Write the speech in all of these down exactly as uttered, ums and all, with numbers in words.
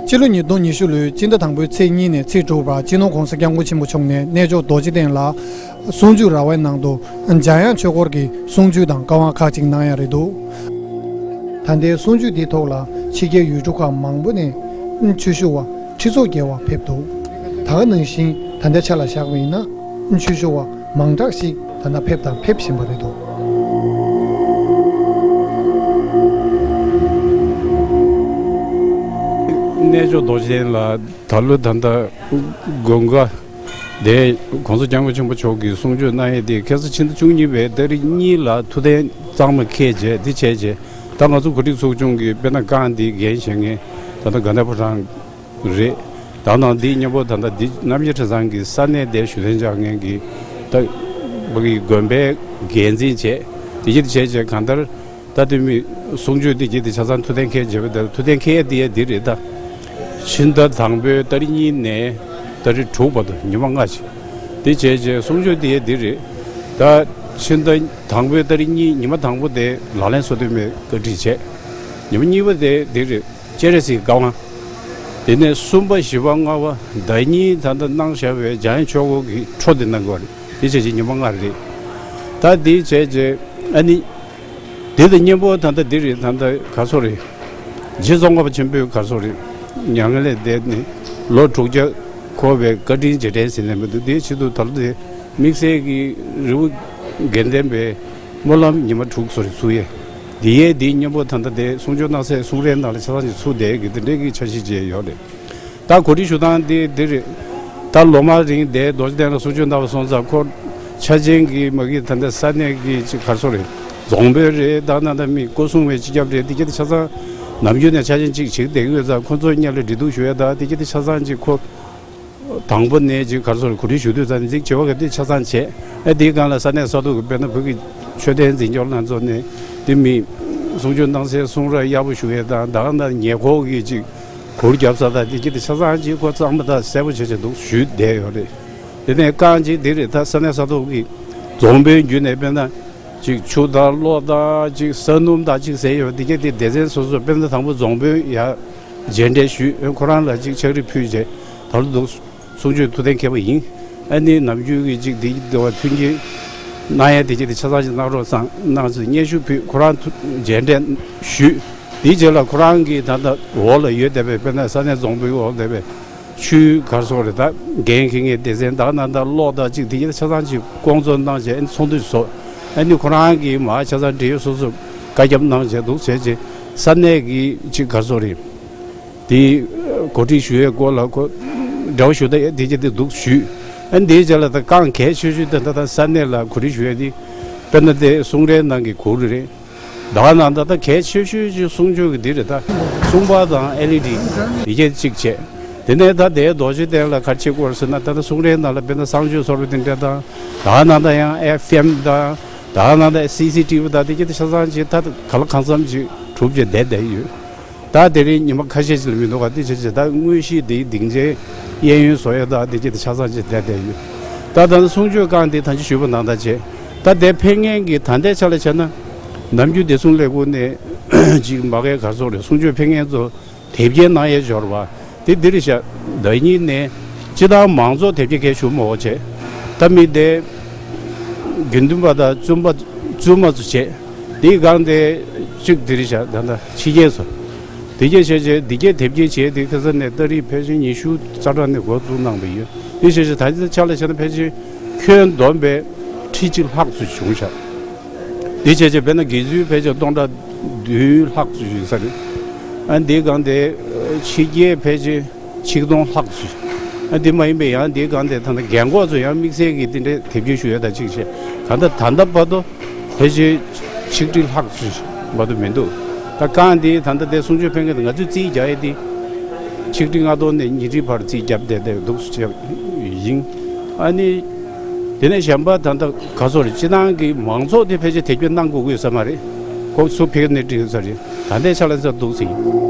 སྤྱི་ལོ་ཉིས་སྟོང་ཉི་ཤུ་ལོའི་སྤྱི་ཟླ་དང་པོའི་ཚེས་གཉིས་ནས་ཚེས་དྲུག་བར་སྤྱི་ནོར་༧གོང་ས་༧སྐྱབས་མགོན་ཆེན་པོ་མཆོག་ནས་གནས་མཆོག་རྡོ་རྗེ་གདན་ལ་གསུང་ཆོས་ར་བའི་ནང་དུ་འཇམ་དབྱངས་ཆོས་སྐོར་གྱི་གསུང་ཆོས་དང་བཀའ་དབང་ཁག་ཅིག་གནང་ཡ་རེད་འདུག་ད་ལྟའི་གསུང་ཆོས་འདིའི་ཐོག་ལ་ཕྱི་རྒྱལ་ཡུལ་གྲུ་ཁག་མང་པོ་ནས་ཆོས་ཞུ་བ་ཁྲི་ཚོ་བརྒལ་བ་ཕེབས་འདུག་ད་ག་ནང་བཞིན་ད་ལྟའི་ཆ་ལ་བཞག་པ་ཡིན་ན་ཆོས་ཞུ་བ་མང་དྲགས་ཤིག་ད་ལྟ་ཕེབས་དང་ཕེབས་བཞིན་པ་རེད་འདུག་གནས་མཆོག་རྡོ་རྗེ་གདན་ལ་ད་ལོ་ད་ལྟ་དགུན་ཁ་དེ་༧གོང་ས་༧སྐྱབས་མགོན་ཆེན་པོ་མཆོག་གིས་གསུང་ཆོས་གནང་ཡས་དེ་ཁ་སང་ཕྱི་ཟླ་བཅུ་གཉིས་པའི་ཏ་རིག་གཉིས་ལ་ཐུགས་གཏན་གཙང་མ་འཁེལ་རྗེས་དེ་བྱས་རྗེས་ད་ང་ཚོ་གོ་སྒྲིག་ཚོགས་ཆུང་གིས་དཔེར་ན་རྐང་འདི་འགན་བཞེས་མཁན་ད་ལྟ་དགའ་ལྡན་ཕོ་བྲང་རེད། ད་ནང་འདི་མཉམ་པོ་ད་ལྟ་འདི་རྣམ་རྒྱལ་གྲྭ་ཚང་གི་ས་གནས་དེ་ཞུ་གཏན་འཇགས་མཁན་གྱི་ད་བོད་ཀྱི་དགོན་པའི་འགན་འཛིན་བྱས་དེ་བཞིན་བྱས་བྱས་གང་ལྟར། ད་དེ་མི་གསུང་ཆོས་དེ་གྱིས་དེ་ཆ་ཚང་ཐུགས་གཏན་འཁེལ་བྱས་པ་དེ་ཐུགས་གཏན་འཁེལ་དེ་ཡ་འདི་རེད་ད། ཕྱི་ཟླ་དང་པོའི་ཏ་རིག་གཉིས་ནས་ཏ་རིག་དྲུག་བར་དུ་ཉི་མ་ལྔ་ཞིག་དེ་བྱས་རྗེས་གསུང་ཆོས་དེ་ཡ་འདི་རེད། ད་ཕྱི་ཟླ་དང་པོའི་ཏ་རིག་གཉིས་ཉི་མ་དང་པོ་དེ་ལག་ལེན་སོ་བདུན་མའི་བཀའ་ཁྲིད་བྱས། ཉི་མ་གཉིས་པ་དེ་འདི་རེད། སྤྱན་རས་གཟིགས་བཀའ་དབང་། དེ་ནས་གསུམ་པ་བཞི་པ་ལྔ་པ་ཟླ་ཉིན་ད་ལྟ་གནང་བཞག་པའི་འཇམ་དབྱངས་ཆོས་སྐོར་གྱི་འཕྲོ་དེ་གནང་གི་རེད། དེ་བྱས་རྗེས་ཉི་མ་ལྔ་རེད། ད་དེ་བྱས་རྗེས་ཨ་ནི། དེ་དང་མཉམ་པོ་ད་ལྟ་འདི་རེད་ད་ལྟ་ག་སོ་རེད། རྗེ་ཙོང་ཁ་པ་ཆེན་པོའི་ག་སོ་རེད། མྱ་ངན་ལས་འདས་ནས་ལོ་དྲུག་བརྒྱ་འཁོར་བའི་བཀའ་དྲིན་རྗེས་དྲན་ཟེར་ནས་མི་འདུག་དེའི་ཆེད་དུ་ད་ལྟ་དེ་དམིགས་བསལ་གྱི་རི་བོ་དགེ་ལྡན་པའི་སྨོན་ལམ་ཉི་མ་དྲུག་སོ་རེ་ཚུགས་ཡས། འདི་ཡས་འདི་མཉམ་པོ་ད་ལྟ་དེ་གསུང་ཆོས་གནང་སའི་གསུང་རའི་ནང་ལ་ཆ་ཚང་ཞིག་ཚུགས་བསྡད་ཀྱི་དེ་འདྲའི་གི་འཆར་གཞི་བྱས་ཡོད་རེད། ད་གོ་སྒྲིག་ཞུ་སྟངས་འདི་འདི་རེད། ད་ལོ་མང་རིང་དེ་རྡོ་རྗེ་གདན་ལ་གསུང་ཆོས་གནང་བ་སོང་ཙང་ཁོ་ཆ་ཆེན་གྱི་མ་གི་ད་ལྟ་ས་གནས་ཀྱི་ཅིག་གར་སོ་རེད། རྫོང་དཔོན་རེད་ད་ན་ད་མི་སྐུ་སྲུང་བའི་སྤྱི་ཁྱབ་རེད་འདི་གྱད་ཆ་ཚང་ནམ་རྒྱུན་ནས་ཆ་ཆེན་ཅིག་བྱེད་བསྡད་ཀྱི་ཡོད་ཙང་ཁོ་ཚོ་གཉིས་ལ་འབྲེལ་གཏུག་ཞུ་ཡ་ད་འདི་གྱད་ཆ་ཚང་ཅིག་ཁོ། དང་པོ་ནས་ཅིག་གར་སོར་གོ་སྒྲིག་ཞུ་དུས་ཙམ་ནས་ཅིག་བྱེད་པ་ག་དུས་ཆ་ཚང་བྱས། ཨེ་དེའི་སྒང་ལ་ས་གནས་ས་ཐོག་གི་དཔེར་ན་བོད་ཀྱི་ཆོས་ལྡན་འཛིན་སྐྱོང་ལྷན་ཚོགས་ནས་དེ་མི་གསུང་ཆོས་གནང་སའི་གསུང་ར་གཡར་པོ་ཞུ་ཡས་དང་ད་ག་ན་ཉེ་འཁོར་གྱི་ཅིག་གུར་རྒྱབ་ས་དང་དེ་གྱད་དེ་ཆ་ཚང་ཅིག་ཁོ་གཙང་མ་དང་གསལ་པོ་བྱས་བྱས་འདུག་ཞུས་བསྡད་ཡོད་རེད། དེ་ནས་རྐང་གཅིག་དེ་རེད་ད་ས་གནས་ས་ཐོག་གི་རྫོང་དཔོན་བརྒྱུད་ནས་དཔེར་ན་ཅིག་ཆུ་དང་གློག་དང་ཅིག་ས་སྣུམ་དང་ཅིག་ཟེར་ཡོད་དེ་གྱད་དེ་སྡེ་ཚན་སོ་སོ་དཔེར་ན་དང་པོ་རྫོང་དཔོན་ཡ་མཇལ་འཕྲད་ཞུས་ཁོ་རང་ལ་ཅིག་ཕྱག་བྲིས་ཕུལ་རྗེས་ད་ལོ་འདུག་གསུང་ཆོས་ཐུགས་གཏན་འཁེལ་བ་ཡིན། ཨ་ནི་ནམ་རྒྱུན་གྱི་ཅིག་འདི་འདི་བ་མཐུན་རྐྱེན་གནང་ཡ་དེ་གྱད་དེ་ཆ་ཚང་ཞིག་གནང་རོགས་གནང་ཟེར་སྙན་ཞུ་ཕུལ་ཁོ་རང་ཐུགས་མཇལ་འཕྲད་ཞུས། དེའི་རྗེས་ལ་ཁོ་རང་གི་ད་ལྟ་འོག་ལ་ཡོད་བསྡད་པའི་དཔེར་ན་ས་གནས་རྫོང་དཔོན་འོག་བསྡད་པའི་ཆུའི་གར་སོ་རེད་ད་འགན་འཁྱེར་མཁན་སྡེ་ཚན་ད་ག་ན་ད་གློག་དང་ཅིག་དེ་གྱད་ཆ་ཚང་ཅིག་སྐོང་ཚོགས་གནང་བྱས་ཨ་ནི་ཚོགས་འདུ་བཟོ། ཨ་ནི་ཁོ་རང་གི་མ་ཆ་ཚང་འབྲེལ་ཡོད་སོ་སོ་བཀའ་ཁྱབ་གནང་བྱས་འདུག་བྱས་རྗེས་ས་གནས་ཀྱི་ཅིག་གར་སོ་རེད། དེ་གོ་སྒྲིག་ཞུ་ཡའི་སྐོར་ལ་ཁོ་འབྲེལ་བ་ཞུ་ད་ཡ་དེ་གྱད་དེ་འདུག་ཞུས། ཨ་ནི་དེའི་རྗེས་ལ་ད་རྐང་གལ་ཆེ་ཤོས་དེ་ད་ད་ས་གནས་ལ་གོ་སྒྲིག་ཞུ་ཡ་དེ་དཔེར་ན་དེ་གསུང་རའི་ནང་གི་གུར་རེད། ད་ག་ན་ད་ད་གལ་ཆེ་ཤོས་ཀྱི་གསུང་ཆོས་ཀྱི་འདི་རེད་ད། གསུང་པ་དང་ཨེལ་ཨི་ཌི་དེ་གྱད་གཅིག་བྱས། དེ་ནས་ད་དེའི་རྡོ་རྗེ་གདན་ལ་ག་རེ་བྱེད་དགོས་ཟེར་ན་ད་ད་གསུང་རའི་ནང་ལ་དཔེར་ན་གསང་སྤྱོད་ཚོགས་པ་དེ་འདྲ་དང་། ད་ག་ན་ད་ཡང་ཨེཕ་ཨེམ་དང་། ད་ག་ན་ད་སི་སི་ཊི་ཝི་དང་དེ་གྱད་དེ་ཆ་ཚང་ཅིག་ད་ག་ལ་གང་འཚམ་ཅིག་གྲུབ་བྱས་བསྡད་བསྡད་ཡོད། ད་དེ་རིང་ཉི་མ་ཁ་ཤས་ཅིག་ལ་མི་འདུག་ག་དེ་བྱས་བྱས་ད་དངོས་གཞི་དེའི་སྡིངས་ཆའི་གཡས་གཡོན་བཟོ་ཡ་ད་དེ་གྱད་དེ་ཆ་ཚང་ཅིག་བསྡད་བསྡད་ཡོད། ད་ད་གསུང་ཆོས་རྐང་དེ་ད་ཅི་ཞུས་པ་ནང་ལྟར་བྱས། ད་དེ་ཕེབས་མཁན་གྱི་ད་ལྟའི་ཆ་ལ་བྱས་ན། ནམ་རྒྱུན་བདེ་སྲུང་ལས་ཁུངས་ནས་ཅིག་མ་གའི་གར་སོ་རེད་གསུང་ཆོས་ཕེབས་མཁན་ཚོ་དེབ་སྐྱེལ་གནང་ཡས་འབྱོར་བ་དེ་འདི་རེད་ཤག་ཟླ་ཉིན་ནས་སྤྱི་བཏང་མང་ཚོགས་དེབ་སྐྱེལ་གལ་ཞུ་མ་འོ་བྱས། ད་མི་དེ་དགེ་འདུན་པ་དང་བཙུན་པ་བཙུན་མ་ཚོ་བྱས། དེའི་སྒང་དེ་གཅིག་འདི་རེད་ཤག་ད་ལྟ་ཕྱི་རྒྱལ་ཚོ། དེ་གྱད་བྱས་བྱས་འདི་གྱད་དེབ་སྐྱེལ་བྱས་དེ་ཁ་སང་ནས་ཏ་རིག་ཕལ་ཆེར་ཉི་ཤུ་རྩ་གྲངས་ནས་འགོ་བཙུགས་གནང་བ་ཡོད། དེ་བྱས་བྱས་ད་ལྟའི་ཆ་ལ་བྱས་ན་ཕལ་ཆེར་ཁྱོན་བསྡོམས་པས་ཁྲི་གཅིག་ལྷག་ཙམ་བྱུང་ཤག་དེ་བྱས་བྱས་དཔེར་ན་དགེ་ཚུལ་ཕལ་ཆེར་སྟོང་ཕྲག་བདུན་ལྷག་ཙམ་ཡོད་ས་རེད། ཨ་འདིའི་སྒང་དེ་ཕྱི་རྒྱལ་ཕལ་ཆེར་ཆིག་སྟོང་ལྷག་ཙམ། ཨ་འདི་མ་ཡིན་པའི་ཡང་འདིའི་སྒང་དེ་ད་ལྟ་རྒན་འཁོགས་ཚོ་ཡང་དམིགས་བསལ་གྱི་དེ་འདྲའི་དེབ་སྐྱེལ་ཞུ་ཡ་ད་ཅིག་བྱས་གང་ལྟར་ད་ལྟ་བར་དུ་ཕལ་ཆེར་ཆིག་ཁྲི་ལྷག་ཙམ་མ་གཏོགས་མི་འདུག་ད་རྐང་འདི་ད་ལྟ་དེ་གསུང་ཆོས་ཕེབས་མཁན་དེ་ང་ཚོས་རྩིས་རྒྱག་ཡ་དེ་ཆིག་ཁྲི་ལྔ་སྟོང་ནས་ཉིས་ཁྲི་བར་རྩིས་རྒྱབ་བསྡད་བསྡད་འདུག་ཟེར་ཡིན། ཨ་ནི། དེ་ནས་གཞན་པ་ད་ལྟ་ག་ཚོད་རེད་སྤྱི་བཏང་གི་མང་ཚོགས་དེ་ཕལ་ཆེར་དེབ་སྐྱེལ་གནང་དགོས་ཀྱི་ཡོད་ས་མ་རེད། ཁོ་སུ་ཕེབས་ནས་བྲིས་ཡོད་ས་རེད། ད་ལྟའི་ཆ་ལ་ཚ་འདུག་ཟིན།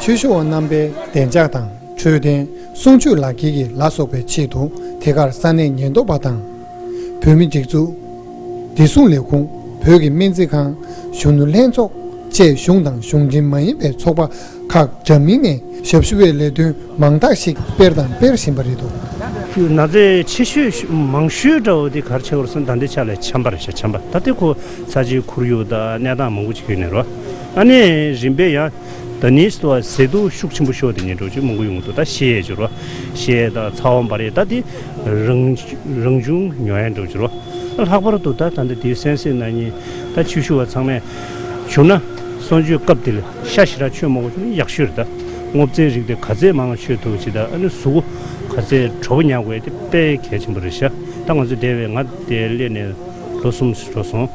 ཆོས་ཞུ་བ་རྣམ་པའི་བདེ་འཇགས་དང་ འཕྲོད་བསྟེན། གསུང་ཆོས་ལག་འཁྱེར་གྱི་ལ་སོགས་པའི་ཆེད་དུ་དེ་གར་ས་གནས་ཉེན་རྟོག་པ་དང་། བོད་མི་སྒྲིག་འཛུགས། བདེ་སྲུང་ལས་ཁུངས། བོད་ཀྱི་སྨན་རྩིས་ཁང་། གཞོན་ནུ་ལྷན་ཚོགས་བཅས་གཞུང་དང་གཞུང་འབྲེལ་མ་ཡིན་པའི་ཚོགས་པ་ཁག་འདྲ་མིན་ནས་ཞབས་ཞུ་བའི་ལས་དོན་མང་དག་ཞིག་སྤེལ་དང་སྤེལ་བཞིན་པ་རེད་འདུག། ན་ཚ་ཆེ་ཤོས་མང་ཤོས་འདྲ་བོ་དེ་ག་རེ་ཆགས་པ་རེད་ཟེར་ན། ད་ལྟའི་ཆ་ལ་ཆམ་པ་རེད་ཤག། ཆམ་པ། ད་ལྟའི་ཁོ་ཚ་གྱང་ཁོར་ཡུག་དང་གནས་སྟངས་མང་པོ་ཅིག་ཡོད་ནས་རོ། ཨ་ནི་རིམ་པས་ཡང་ད་ནི་སྟོ་ཟས་དུག་ཤུགས་ཆེན་པོ་ཤོར་དེ་ཉིན་འགྲོ་ཅིག་མང་པོ་ཡོང་གི་འདུག། ད་བཤལ་ཡས་ཅིག་རོ། བཤལ་དང་ཚ་བ་འབར་ཡས། ད་དེ་རང་རང་བྱུང་ཉོ་ཡས་འགྲོ་ཅིག་རོ། ལྷག་པར་དུ་ད་ད་ལྟ་དེའི་གསན་གཟིགས་གནང་མཁན་ད་ཆོས་ཞུ་བ་ཚང་མས་བྱུང་ན་གསུང་ཆོས་སྐབས་དེ་ལ་ཤ་ཞེ་དྲག་མཆོད་མ་དགོས་བྱུང་ན་ཡག་ཤོས་རེད། ད་སྔོ་ཚལ་རིགས་དེ་ག་ཚད་མང་མཆོད་ཐུབ་ཅིག། ད་ཨ་ནི་གཟུགས་པོ་ག་ཚད་དྲོ་པོ་ཉར་དགོས་ཡས་དེ་དཔེ་གལ་ཆེན་པོ་རེད་ཤག། ད་ང་ཚོ་དེ་བས་ང་དེ་སླེབས་ནས་ལོ་གསུམ་འགྲོ་སོང་།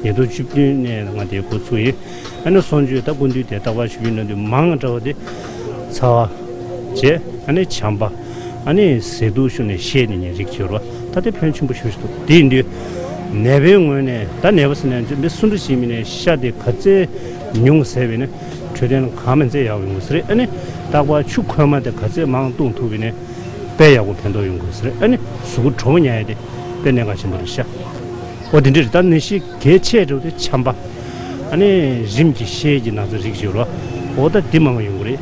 ཉིས་སྟོང་བཅུ་བདུན་ནས་ང་དེ་འགོ་ཚུགས་ཡིན། ཨ་ནི་གསུང་ཆོས་ད་སྐུ་མདུན་དེ་རྟག་པར་ཞུ་རྒྱུ་ན་དུས་མང་འདྲ་བ་དེ་ཚ་བ་བྱས། ཨ་ནི་ཆམ་པ། ཨ་ནི་ཟས་དུག་ཤོར་ནས་བཤལ་ནས་ཉིན་རིགས་བྱོས་རོ། ད་དེ་ཕན་ཆེན་པོ་ཞུ་ཞུ་འདུག། དེ་ཡིན་དུས་ནད་པའི་ངོས་ནས་ད་ནད་པ་ཟེར་ནས་མི་སུ་འདྲ་ཞིག་མིན་ནས་ཤ་དེ་ག་ཚད་ཉུང་བཟས་པས་ན་འཕྲོད་བསྟེན་གང་མིན་ཚད་ཡག་ཡོང་གི་ཟེར། ཨ་ནི་རྟག་པར་ཆུ་ཁོལ་མ་དེ་ག་ཚད་མང་བཏུང་ཐུབ་པས་ན་དཔེ་ཡག་པོ་ཕན་ཐོགས་ཡོང་གི་ཟེར། ཨ་ནི་གཟུགས་པོ་དྲོ་པོ་ཉར་ཡས་དེ་དཔེ་གནད་འགག་ཆེན་པོ་རེད་ཤག། འོ་དེ་འདྲ་རེད། ད་ནད་གཞི་གལ་ཆེ་འགྲོ་དེ་ཆམ་པ། ཨ་ནི་རིམས་ཀྱི་བཤལ་གྱི་ན་ཚ་རིགས་ཡོད་རོ། འོ་ད་འདི་མང་བ་ཡོང་གི་རེད།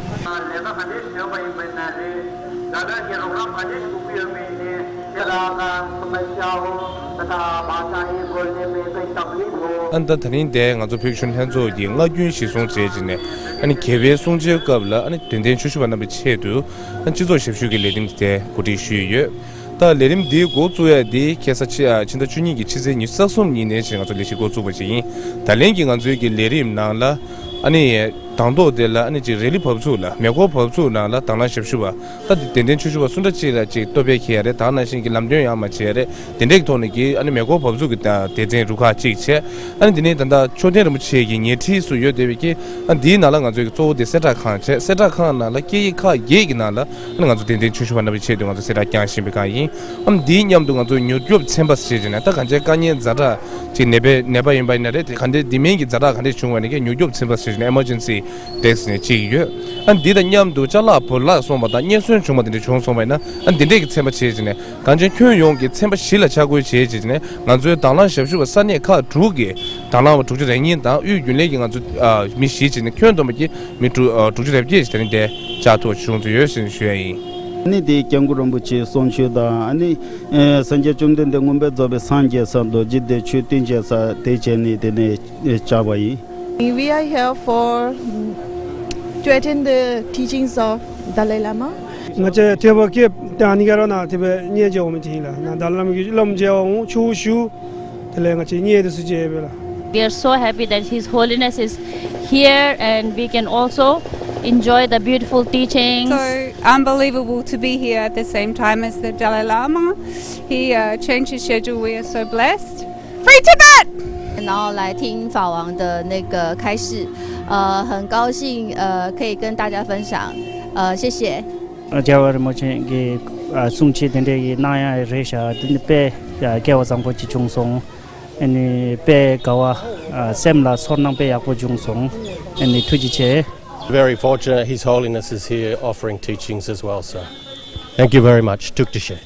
ཨ་ད་ད་རིང་དེ་ང་ཚོ་བོད་གཞོན་ལྷན་ཚོགས་ཀྱི་སྔ་རྒྱུན་གཞིར་བཟུང་བྱས་བྱས་ནས། ཨ་ནི་རྒྱལ་བའི་གསུང་ཆོས་སྐབས་ལ་ཨ་ནི་དད་ལྡན་ཆོས་ཞུ་བ་རྣམ་པའི་ཆེད་དུ་ཨ་ནི་སྤྱི་ཚོགས་ཞབས་ཞུ་གི་ལས་རིམ་དེ་གོ་སྒྲིག་ཞུས་ཡོད། ད་ལས་རིམ་འདིའི་འགོ་བཙུགས་ཡ་འདི་ཁ་སང་ཕྱི་ཨ་ཕྱི་ཟླ་བཅུ་གཉིས་ཀྱི་ཕྱི་ཚེས་ཉི་ཤུ་རྩ་གསུམ་ཉིན་ནས་བྱས་ང་ཚོ་ལས་གཞི་འགོ་བཙུགས་པ་ཞིག་ཡིན། ད་ལན་གྱི་ང་ཚོའི་གི་ལས་རིམ་ནང་ལ་ཨ་ནི་དང་ཐོག་དེ་ལ་ཨ་ནི་ཅིག་རེ་ལི་བབས་ཚུགས་ལ་མེ་འཁོར་བབས་ཚུགས་ནང་ལ་དང་བླངས་ཞབས་ཞུ་བ་ད་དེ་དད་ལྡན་ཆོས་ཞུ་བ་སུ་འདྲ་ཅིག་ལ་ཅིག་གཏོར་སྦས་འཁྱེར་ཡ་རེད། ད་ནང་བཞིན་གྱི་ལམ་སྟོན་ཡང་མ་བྱས་རེད། དེ་འདྲའི་ཐོག་ནས་ཀྱི་ཨ་ནི་མེ་འཁོར་བབས་ཚུགས་ཀྱི་ད་སྡེ་ཚན་རུ་ཁག་གཅིག་བྱས། ཨ་ནི་དེ་ནས་ད་ལྟ་མཆོད་རྟེན་རིན་པོ་ཆེ་གི་ཉེ་འཁྲིས་སུ་ཡོད་བསྡད་པའི་ཀྱི་ཨ་འདིའི་ནང་ལ་ང་ཚོའི་གི་གཙོ་བོ་དེ་གསལ་བསྒྲགས་ཁང་བྱས། གསལ་བསྒྲགས་ཁང་ནང་ལ་སྐད་ཡིག་ཁག་བརྒྱད་ཀྱི་ནང་ལ་ཨ་ནི་ང་ཚོ་དད་ལྡན་ཆོས་ཞུ་བ་རྣམ་པའི་ཆེད་དུ་ང་ཚོ་གསལ་བསྒྲགས་བསྐྱངས་བཞིན་པའི་སྒང་ཡིན། ཨ་འདིའི་མཉམ་དུ་ང་ཚོ་མྱུར་སྐྱོབ་ཚན་པ་ཟེར་བྱས་ནས་ད་གང་ཅིའི་དཀའ་ངལ་ཛ་དྲག་ཅིག་ནད་པའི་ནད་པ་ཡིན་པ་ཡིན་ན་རེད། དེ་ག་འདྲའི་དེ་མིན་གྱི་ཛ་དྲག་ག་འདྲས་བྱུང་བ་ནས་ཀྱི་མྱུར་སྐྱོབ་ཚན་པ་ཟེར་བྱས་ནས་Emergency Desk་ནས་གཅིག་ཡོད། ཨ་འདི་དང་མཉམ་དུ་ཅ་ལག་བོར་བརླག་སོང་བ་དང་རྙེད་སོན་བྱུང་བ་དེ་འདྲ་བྱུང་སོང་བ་ཡིན་ན་ཨ་འདི་འདྲས་ཀྱི་ཚན་པ་བྱས་བྱས་ནས་གངས་ཅན་ཁྱོན་ཡོངས་ཀྱི་ཚན་པ་བཞི་ལ་ཆ་བགོས་བྱས་བྱས་ནས་ང་ཚོའི་དང་བླངས་ཞབས་ཞུ་བ་ས་གནས་ཁག་དྲུག་གི་དང་བླངས་པ་དྲུག་ཅུ་རེ་གཉིས་དང་དབུས་རྒྱུན་ལས་ཀྱི་ང་ཚོ་ཨ་མི་བཞི་བྱས་ནས་ཁྱོན་བསྡོམས་པ་གྱིས་མི་དྲུག་ཨ་དྲུག་ཅུ་རེ་བརྒྱད་ཅིག་དེ་རིང་འདིར་བཅར་ཐུབ་པ་བྱུང་ཚུལ་ཡོད་ཟེར་ནས་ཞུ་ཡ་ཡིན། ཨ་ནི་དེ་སྐྱབས་མགོན་རིན་པོ་ཆེའི་གསུང་ཆོས་དང་ཨ་ནི་ཨེ་སངས་རྒྱས་བཅོམ་ལྡན་འདས་མངོན་པར་རྫོགས་པའི་སངས་རྒྱས་ས་རྡོ་རྗེ་གདན་ཆོས་བསྟན་ཅན་ས་དེ་བྱས་ནས་དེ་ནས་བཅར་བ་ཡིན། We are here for, mm, to attend the teachings of Dalai Lama. ང་ཚོས་ཐེ་བ་ཀེབ་དང་ནི་ག་ར་ན་ཐེ་བ་ཉེ་ཇེ་འོ་མི་ཅིག་ཡིན་ལ་ན་ད་ལམ་གི་ལམ་ཇེ་འོ་ཆུ་ཤུ་དེ་ལས་ང་ཚོས་ཉེ་དེ་སུ་ཇེ་བེ་ལ། We are so happy that His Holiness is here and we can also enjoy the beautiful teachings. So unbelievable to be here at the same time as the Dalai Lama. He uh, changed his schedule. We are so blessed. Free Tibet! 然后来听法王的那个开示，呃，很高兴，呃，可以跟大家分享，呃，谢谢。 རྒྱལ་བ་རིན་པོ་ཆེ་གི་ཨ་གསུང་ཆོས་དེ་འདྲ་ཡི་གནང་ཡ་རེད་ཤག། དེ་ནི་དཔེ་ཨ་སྐལ་བ་བཟང་པོ་ཅིག་བྱུང་སོང་། ཨ་ནི་དཔེ་དགའ་བ་ཨ་སེམས་ལ་ཚོར་སྣང་དཔེ་ཡག་པོ་བྱུང་སོང་། ཨ་ནི་ཐུགས་རྗེ་ཆེ། Very fortunate His Holiness is here offering teachings as well, so thank you very much. Tuktishe.